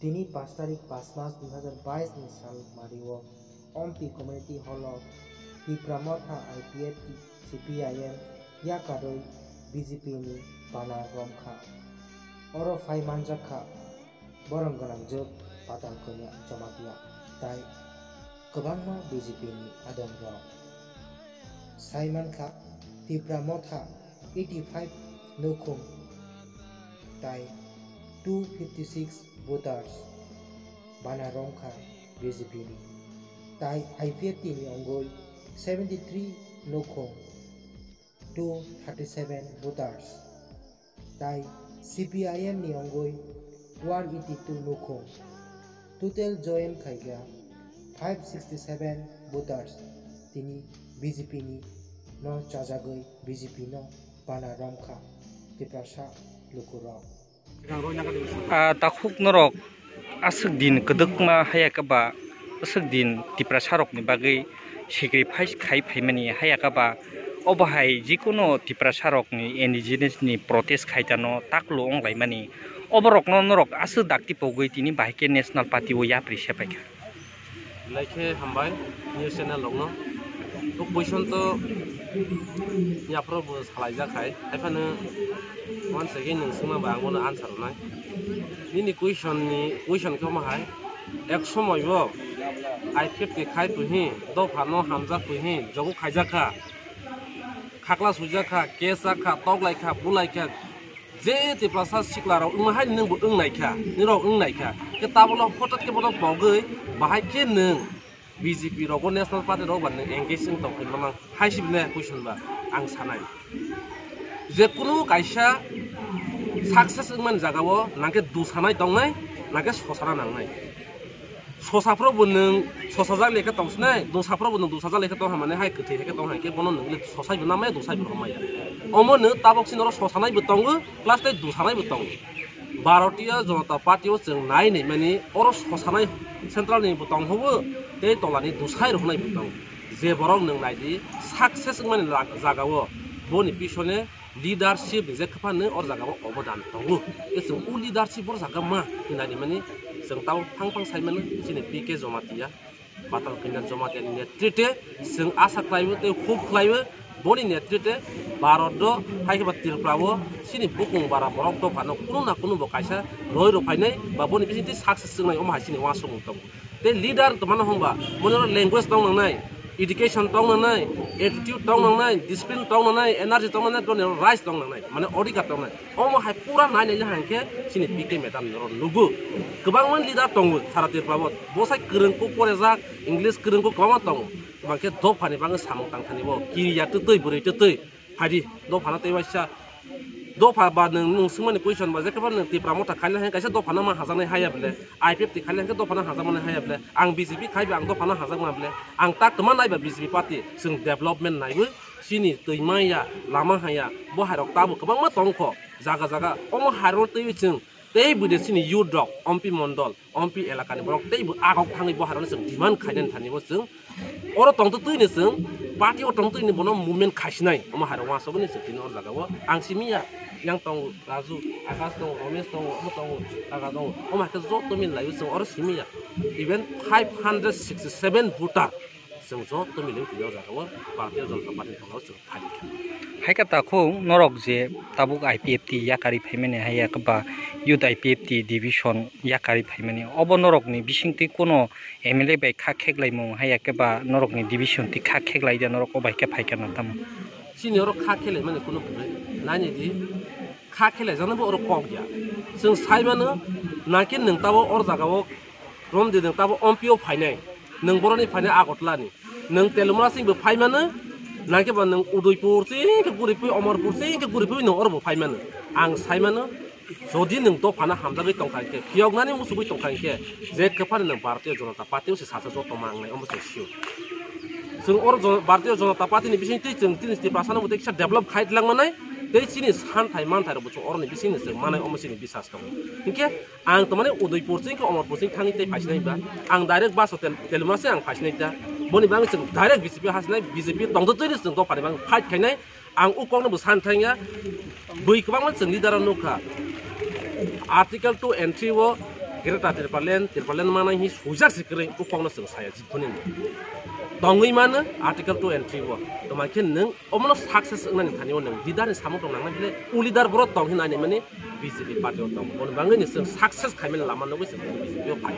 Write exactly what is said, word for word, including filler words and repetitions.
Tini pash tarik pash mas dui hazar bais ni sal mari o Ompi Community Hall o Tipra Motha I P F T C P I M yakarwi B J P ni bana romkha. Oro phai manjakha borong gwnangjwk Patal Kanya Jamatia tai kwbangma B J P ni adongrok. Sai mankha Tipra Motha eighty five nukhung tai two fifty six voters bana romkha B J P ni. Tai I P F T ni ongwi seventy three nukhung two thirty seven voters. Tai C P I M ni ongwi one eighty two nukhung. Total join khaikha five sixty seven voters. Tini B J P ni no chajagwi B J P no bana romkha Tiprasa lukurok. Ah, takhuk norok aswk din kwdwkma haya khe ba aswk din Tiprasa rokni bagwi sacrifice khai phaimani haya khe ba obo hai jikunu Tiprasa rokni indigenous ni protest khai tano taklo wng laimani oborokno norok aswk dakti pogwi tini bahai khe national party o yapri se paikha. Belai khe hambai news channel rokno. O question to yaphro bo salaijak hai. Haiphano once again nwng swngma ba ang bono answer rwnai. Nini question ni question khe omo hai. Ek somoi bo I P F T khai pui hi, dopha no hamjak pui hi, jogo khaijak kha. Khakla sujak kha, case jak kha, tok lai kha, bulai kha. Je Tiprasa sikla rok wngma hai nwng bo wng nai kha, nini rok wng nai kha. Khe tabolo hotat khe bono pogwi bahai khe nwng B J P rogo national party rok ba nwng engage wng tong phai manang hai si bine question ba ang sanai. Je kunu kaisa success wngmani jagao nangkhe dusanai tongnai, nangkhe sosana nangnai. Sosaphro bo nwng sosajak lekha tong sinai, dusaphro bo nwng dusajak lekha tong hamani hai kwthwi hai khe tong hai khe bono nwng le sosai bo namaya, dusai bo hamaya. Omo nwng tabok sini oro sosanai bo tongo, plus tei dusanai bo tongo. Bharatiya Janata Party o chwng nai nai mani oro sosanai central ni bo tong hobo, tei tola ni dusai rok nai bo tongo. Je borok nwng nai di success wngmani lag-, jagao boni pisone leadership ni je kwphano o jaga o obodan tongo. Tei chwng o leadership o jaga ma hinani mani chwng tamo phang phang sai mano chini P K Jamatia, Patal Kanya Jamatia ni netrite chwng asa khlaiwi tei hope khlaiwi boni netrite Bharat o hai khe ba Tripura o chini bukung bara borok dophano kunu na kunu bo kaisa roi rw phainai ba boni bisingtwi success wngnai omo hai chini uansukmung tongo. Tei leader tongmano hwnba, mone oro language tong nangnai, education tong nangnai, attitude tong nangnai, discipline tong nangnai, energy tong nangnai, boni oro rights tong nangnai, mane odhikar tong nangnai. Omo hai pura nai nai hang khe chini P K madam ni oro nugo. Kwbangma leader tongo sara Tripura o. Bosai kwrwng kuk porejak, English kwrwng kuk kwbangma tongo. Kwbang khe dophani bagwi samung tang thani bo, kiriya twtwi, bwrwi twtwi. Phaidi, dophano tei waisa. Dopha ba nwng, nwng swngmani question ba, jekhe ba nwng Tipra Motha khaina hai kaisa dophano ma hajaknai haya bele, I P F T khaina hai dophano hajakmani haya bele, ang B J P khai ba ang dophano hajakma bele, ang tak tma nai ba B J P party, chwng development naiwi, chini twi maya, lama haya, bo hairok tabo kwbangma tongkho, jaga jaga, omo hairok twi chwng, tei bwide chini youth rok, Ompi Mondol, Ompi elakani borok teibo agok thangwi bo hairokno chwng demand khainani thani bo chwng oro tongtwtwini chwng party o tongtwini bono movement khaisinai omo hairok uansukmani chwng tini oro jagao ang simiya yang tongo Raju, Akash tongo, Romesh tongo, omo tongo, Taka tongo, omo hai khe joto mili laiwi chwng oro simiya even five hundred sixty seven voter. Chwng joto mili tini o jaga o Bharatiya Janata Party ni tongmani chwng phai kha. Hai khe takhuk norok je tabuk I P F T yakarwi phaimani, hai ya khe ba youth I P F T division yakarwi phaimani, obo norokni bisingtwi kuno M L A bai kha kheklaimung, hai ya khe ba norokni division twi kha kheklai de, norok o bai khe phai kha na tamo? Chini oro kha khelaimani kuno bwrwi naini di. Kha khelaijano bo oro kok ya. Chwng sai mano, nangkhe nwng tabo or jaga o romdi nwng tabo Ompi o phainai, nwng boroni phainai Agartala ni, nwng Telumra sing bo phai mano, nangkhe ba nwng Udaipur sing khe guri pui, Omorpur sing khe guri pui nwng oro bo phai mano. Ang sai mano, jodi nwng dophano hamjagwi tongkha khe, phiyoknani musugwi tongkha khe, je kwphani nwng Bharatiya Janata Party o se sacha joto mangnai, omo chwng sio. Chwng oro Jon-, Bharatiya Janata Party ni bising twi chwng tini Tiprasa no bo tei kisa develop khai lang manai, tei chini santhai manthai rok bo chwng oro ni bising ni chwng manai, omo chini bisas tongo. Hinkhe ang to mane Udaipur sing khe Omorpur sing thangwi tei phaisinai ba, ang direct bus hotel Telumra se ang phaisinai ta, boni bagwi chwng direct B J P hasinai, B J P tongtwtwi ni chwng dophani bagwi fight khainai. Ang o kokno bo san thangya, bui kwbangma chwng leader o nukha. Article two and three o Greater Tipraland, Tipraland manai hi suijar si kwrwi, o kokno chwng saya jiphoni. Tongwi mano Article two and three o. Toma khe nwng omono success wngnani thani o nwng leader ni samung tong nang nai, o leader boro tong hinani mani B J P party o tong. Boni bangwi ni chwng success khaimani lama nugwi chwng B J P o phai.